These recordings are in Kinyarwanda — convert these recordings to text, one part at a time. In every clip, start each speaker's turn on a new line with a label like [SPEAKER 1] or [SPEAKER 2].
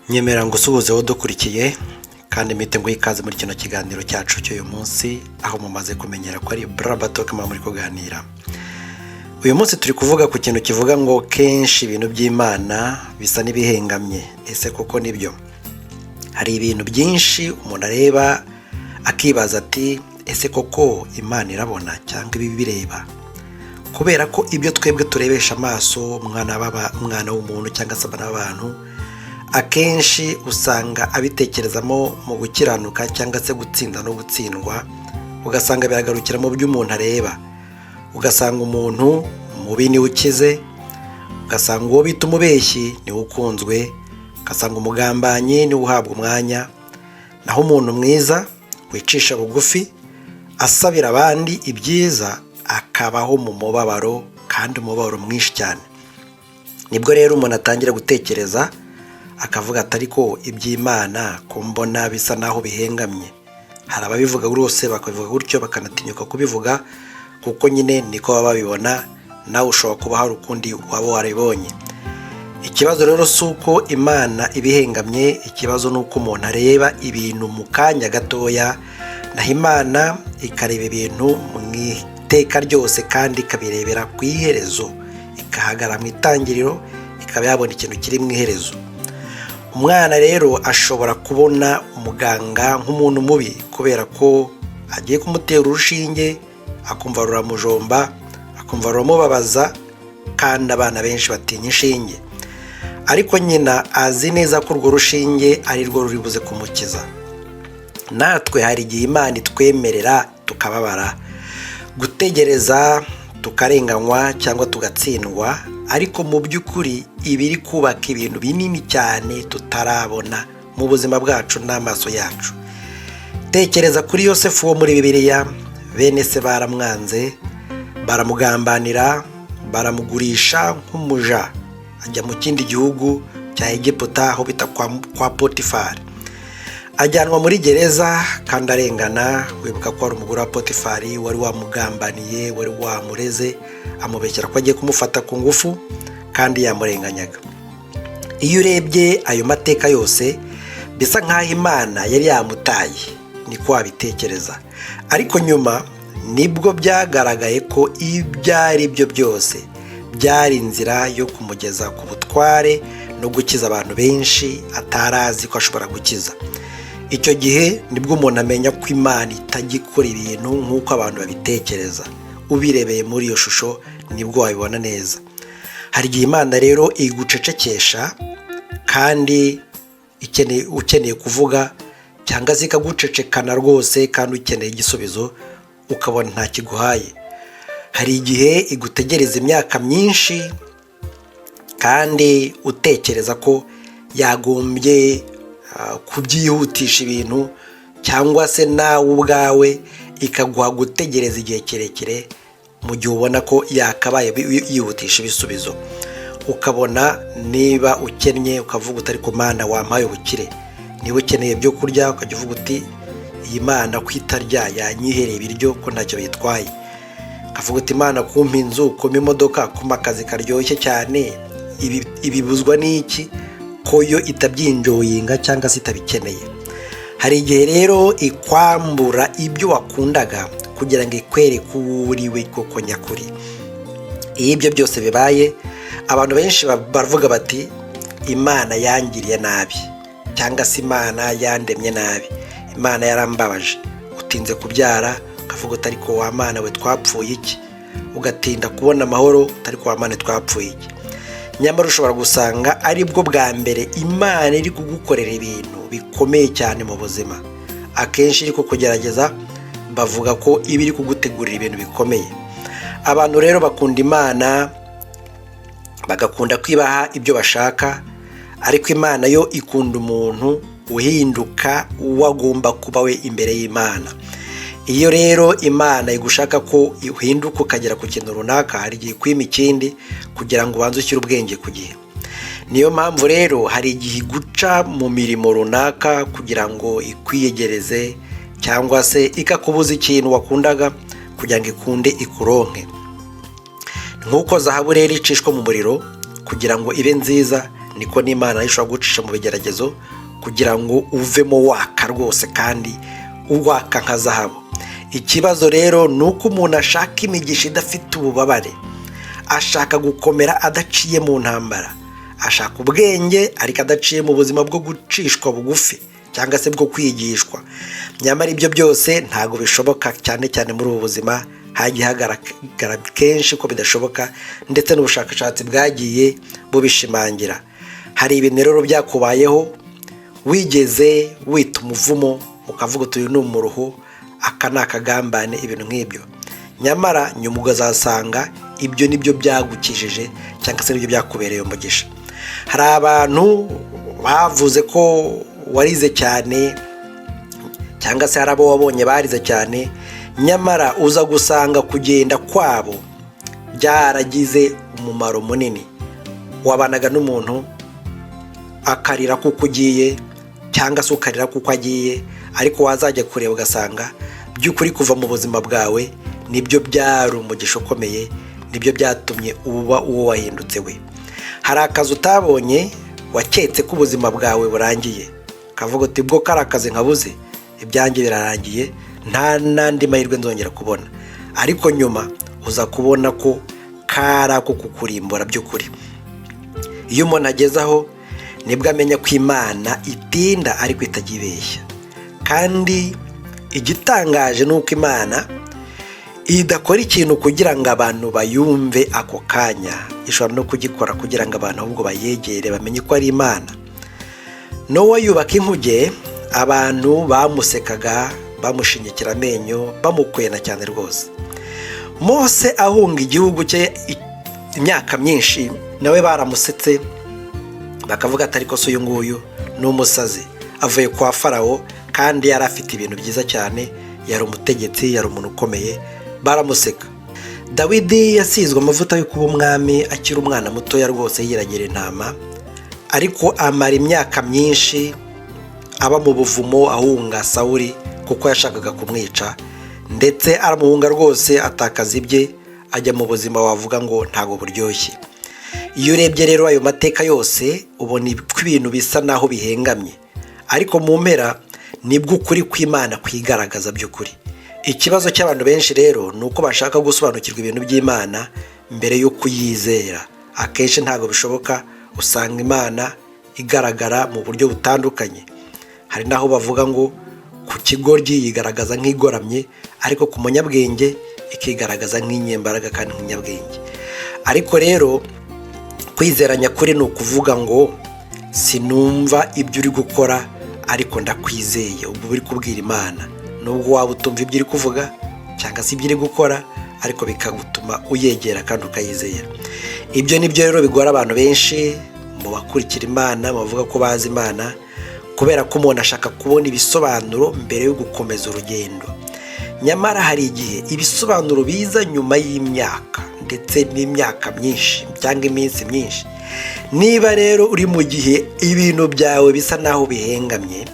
[SPEAKER 1] Nyemera ngo usuhuze dukurikiye kandi mpite nguhe ikaze muri kino kiganiro cyacu cy'uyu munsi, aho mumaze kumenyera ko ari Burabatoke muba muri kuganira. Uyu munsi turi kuvuga ku kintu kivuga ngo kenshi ibintu by'Imana bisa n'ibihengamye. Ese koko nibyo? Hari ibintu byinshi umuntu areba akibaza ati: "Ese koko Imana irabona cyangwa ibi bireba?" Kubera ko ibyo twebwe turebesha amaso, umwana w'umuntu cyangwa se abana b'abantu, akenshi usanga abitekerezamo mu gukiranuka cyangwa se gutsinda no gutsindwa, ugasanga biragarukira mu byo umuntu areba. Ugasanga umuntu mubi niwe ukize, ugasanga uwo bita umubeshyi niwe ukunzwe, ugasanga umugambanyi niwe uhabwa umwanya, naho umuntu mwiza wicisha bugufi asabira abandi ibyiza akabaho mu mubabaro, kandi umubabaro mwinshi cyane. Nibwo rero umuntu atangira gutekereza akavuga ati: "Ariko iby'Imana ko mbona bisa naho bihengamye?" Hari ababivuga rwose, bakabivuga gutyo, bakanatinyuka kubivuga kuko nyine niko baba babibona. Nawe ushobora kuba hari ukundi waba warabibonye. Ikibazo rero si uko Imana ibihengamye, ikibazo ni uko umuntu areba ibintu mu kanya gatoya, naho Imana ikareba ibintu mu iteka ryose kandi ikabirebera ku iherezo, ikahagarara mu itangiriro, ikaba yabona ikintu kiri mu iherezo. Umwana rero ashobora kubona umuganga nk'umuntu mubi kubera ko agiye kumutera urushinge, akumva ruramujomba, akumva ruramubabaza, kandi abana benshi batinya inshinge. Ariko nyina azi neza ko urwo rushinge ari rwo ruri buze kumukiza. Natwe hari igihe Imana itwemerera tukababara, gutegereza, tukarenganywa cyangwa tugatsindwa, ariko mu by'ukuri iba iri kubaka ibintu binini cyane tutarabona mu buzima bwacu n'amaso yacu. Tekereza kuri Yosefu wo muri Bibiliya. Bene se baramwanze, baramugambanira, baramugurisha nk'umuja, ajya mu kindi gihugu cya Egiputa aho bita kwa Potifari, ajyanwa muri gereza kandi arengana. Wibuka ko hari umugore wa Potifari wari wamugambaniye, wari wamureze, amubeshyera ko agiye kumufata ku ngufu kandi yamurenganyaga. Iyo urebye ayo mateka yose, bisa nk'aho Imana yari yamutaye, niko wabitekereza. Ariko nyuma nibwo byagaragaye ko ibyo ari byo byose byari inzira yo kumugeza ku butware no gukiza abantu benshi atari azi ko ashobora gukiza. Icyo gihe nibwo umuntu amenya ko Imana itajya ikora ibintu nk'uko abantu babitekereza. Ubirebeye muri iyo shusho nibwo wabibona neza. Hari igihe Imana rero igucecekesha kandi ukeneye kuvuga, cyangwa se ikagucecekana rwose kandi ukeneye igisubizo, ukabona ntakiguhaye. Hari igihe igutegereza imyaka myinshi kandi utekereza ko yagombye kubyihutisha ibintu, cyangwa se nawe ubwawe ikaguha gutegereza igihe kirekire mu gihe ubona ko yakabaye yihutisha ibisubizo. Ukabona niba ukennye ukavuga uti: "Ariko Mana, wampaye ubukire?" Niba ukeneye ibyo kurya ukajya uvuga uti: "Iyi Mana ko itarya, yanyihereye ibiryo ko ntacyo bitwaye?" Ukavuga uti: "Imana, kumpa inzu, kumpa imodoka, kumpa akazi karyoshye cyane, ibibuzwa n'iki ko yo itabyinjoyinga cyangwa se itabikeneye?" Hari igihe rero ikwambura ibyo wakundaga kugira ngo ikwereke uwo uriwe koko nyakuri. Iyo ibyo byose bibaye, abantu benshi baravuga bati: "Imana yangiriye nabi", cyangwa se "Imana yandemye nabi, Imana yarambabaje." Utinze kubyara ukavuga uti: "Ariko wa Mana we, twapfuye iki?" Ugatinda kubona amahoro, utari wa Mana, twapfuye iki? Nyamara ushobora gusanga ari bwo bwa mbere Imana iri kugukorera ibintu bikomeye cyane mu buzima. Akenshi iri kukugerageza, bavuga ko iba iri kugutegurira ibintu bikomeye. Abantu rero bakunda Imana, bagakunda kwibaha ibyo bashaka, ariko Imana yo ikunda umuntu uhinduka uwo agomba kuba we imbere y'Imana. Iyo rero Imana igushaka ko uhinduka ukagera ku kintu runaka, hari igihe ikwima ikindi kugira ngo ubanze ushyire ubwenge ku gihe. Niyo mpamvu rero hari igihe iguca mu mirimo runaka kugira ngo ikwiyegereze, cyangwa se ikakubuza ikintu wakundaga kugira ngo ikunde ikuronke. Nk'uko zahabu rero icishwa mu muriro kugira ngo ibe nziza, niko natwe Imana idutegura kugira ngo Niko n'Imana nayo ishobora gucisha mu bigeragezo kugira ngo uvemo waka rwose, kandi waka nka zahabu. Ikibazo rero ni uko umuntu ashaka imigisha idafite ububabare, ashaka gukomera adaciye mu ntambara, ashaka ubwenge ariko adaciye mu buzima bwo gucishwa bugufi cyangwa se bwo kwigishwa. Nyamara ibyo byose ntabwo bishoboka, cyane cyane muri ubu buzima hagiye hagaragara kenshi ko bidashoboka, ndetse n'ubushakashatsi bwagiye bubishimangira. Hari ibintu rero byakubayeho wigeze wita umuvumo, ukavuga uti: "Uyu ni umuruho, aka ni akagambane," ibintu nk'ibyo. Nyamara nyuma ukazasanga ibyo nibyo byagukijije cyangwa se nibyo byakubereye umugisha. Hari abantu bavuze ko warize cyane, cyangwa se hari abo wabonye barize cyane, nyamara uza gusanga kugenda kwabo byaragize umumaro munini. Wabanaga n'umuntu akarira kuko ugiye, cyangwa se ukarira kuko agiye, ariko wazajya kureba ugasanga by'ukuri kuva mu buzima bwawe nibyo byari umugisha ukomeye, nibyo byatumye uba uwo wahindutse we. Hari akazi utabonye, waketse ko ubuzima bwawe burangiye, ukavuga uti: "Bwo kari akazi nkabuze, ibyanjye birarangiye, nta n'andi mahirwe nzongera kubona." Ariko nyuma uza kubona ko kari ako kukurimbura by'ukuri. Iyo umuntu ageze aho, nibwo amenya ko Imana itinda ariko itajya ibeshya. Kandi igitangaje ni uko Imana idakora ikintu kugira ngo abantu bayumve ako kanya, ishobora no kugikora kugira ngo abantu ahubwo bayegere, bamenye ko ari Imana. Nowa yubaka inkuge, abantu bamusekaga, bamushinyikira amenyo, bamukwena cyane rwose. Mose ahunga igihugu cye imyaka myinshi, nawe baramusetse, bakavuga ati: "Ariko se uyu nguyu ni umusazi, avuye kwa Farawo," kandi yari afite ibintu byiza cyane, yari umutegetsi, yari umuntu ukomeye, baramuseka. Dawidi yasizwe amavuta yo kuba umwami akiri umwana mutoya rwose, yiragira intama, ariko amara imyaka myinshi aba mu buvumo ahunga Sawuri kuko yashakaga kumwica, ndetse aramuhunga rwose, atakaza ibye, ajya mu buzima wavuga ngo ntabwo buryoshye. Iyo urebye rero ayo mateka yose, ubona ko ibintu bisa naho bihengamye, ariko mu mpera nibwo ukuri kw'Imana kwigaragaza by'ukuri. Ikibazo cy'abantu benshi rero ni uko bashaka gusobanukirwa ibintu by'Imana mbere yo kuyizera. Akenshi ntabwo bishoboka. Usanga Imana igaragara mu buryo butandukanye. Hari n'aho bavuga ngo ku kigoryi yigaragaza nk'igoramye, ariko ku munyabwenge ikigaragaza nk'inyembaraga kandi nk'inyabwenge. Ariko rero kwizera nyakuri ni ukuvuga ngo: "Sinumva ibyo uri gukora, ariko ndakwizeye." Ubwo uri kubwira Imana, nubwo waba utumva ibyo uri kuvuga cyangwa se ibyo uri gukora, ariko bikagutuma uyegera kandi ukayizera. Ibyo ni byo rero bigora abantu benshi mu bakurikira Imana, mu bavuga ko bazi Imana, kubera ko umuntu ashaka kubona ibisobanuro mbere yo gukomeza urugendo. Nyamara hari igihe ibisobanuro biza nyuma y'imyaka, ndetse n'imyaka myinshi cyangwa iminsi myinshi. Niba rero uri mu gihe ibintu byawe bisa naho bihengamye,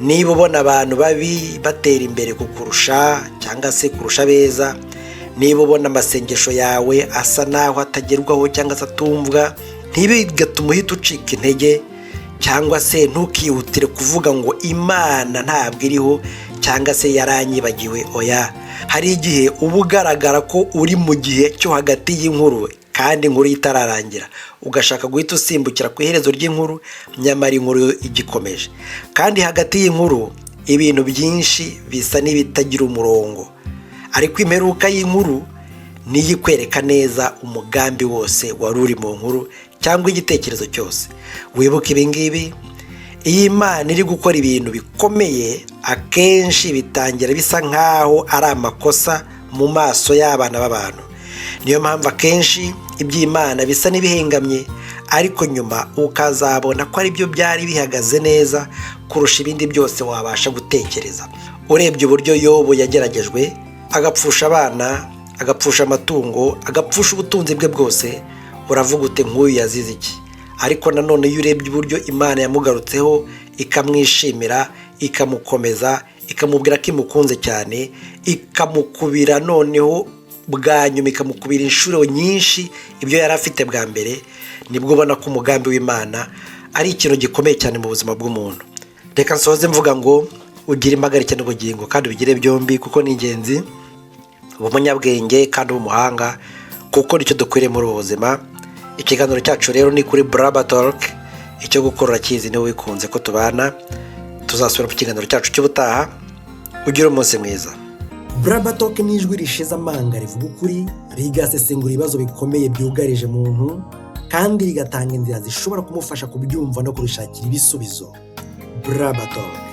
[SPEAKER 1] niba ubona abantu babi batera imbere kukurusha cyangwa se kurusha abeza, niba ubona amasengesho yawe asa naho atagerwaho cyangwa se atumvwa, ntibigatume uhita ucika intege, cyangwa se ntukihutire kuvuga ngo Imana ntabwo iriho cyangwa se yaranyibagiwe. Oya, hari igihe uba ugaragara ko uri mu gihe cyo hagati y'inkuru kandi inkuru itararangira, ugashaka guhita usimbukira ku iherezo ry'inkuru, nyamara inkuru igikomeje. Kandi hagati y'inkuru ibintu byinshi bisa n'ibitagira umurongo, ariko imperuka y'inkuru niyo ikwereka neza umugambi wose wari uri mu nkuru cyangwa igitekerezo cyose. Wibuke ibi ngibi: iyo Imana iri gukora ibintu bikomeye, akenshi bitangira bisa nk'aho ari amakosa mu maso y'abana b'abantu. Niyo mpamvu akenshi iby'Imana bisa n'ibihengamye, ariko nyuma ukazabona ko aribyo byari bihagaze neza kurusha ibindi byose wabasha gutekereza. Urebye uburyo Yobu yageragejwe, agapfusha abana, agapfusha amatungo, agapfusha ubutunzi bwe bwose, uravuga uti: "Nk'uyu yazize iki?" Ariko nanone iyo urebye uburyo Imana yamugarutseho, ikamwishimira, ikamukomeza, ikamubwira ko imukunze cyane, ikamukubira noneho bwa nyuma ikamukubira inshuro nyinshi ibyo yari afite bwa mbere, nibwo ubona ko umugambi w'Imana ari ikintu gikomeye cyane mu buzima bw'umuntu. Reka nsoze mvuga ngo ugire impagarike n'ubugingo, kandi ubigire byombi kuko ni ingenzi. Uba umunyabwenge kandi uba umuhanga, kuko nicyo dukwiriye muri ubu buzima. Ikiganiro cyacu rero ni kuri Buraba Talk. Icyo gukora urakizi, niba wikunze ko tubana. Tuzasubira mu kiganiro cyacu cy'ubutaha. Ugire umunsi mwiza. Buraba Talk ni ijwi rishize amanga, rivuga ukuri, rigasesengura ibibazo bikomeye byugarije muntu, kandi rigatanga inzira zishobora kumufasha kubyumva no kubishakira ibisubizo. Buraba Talk.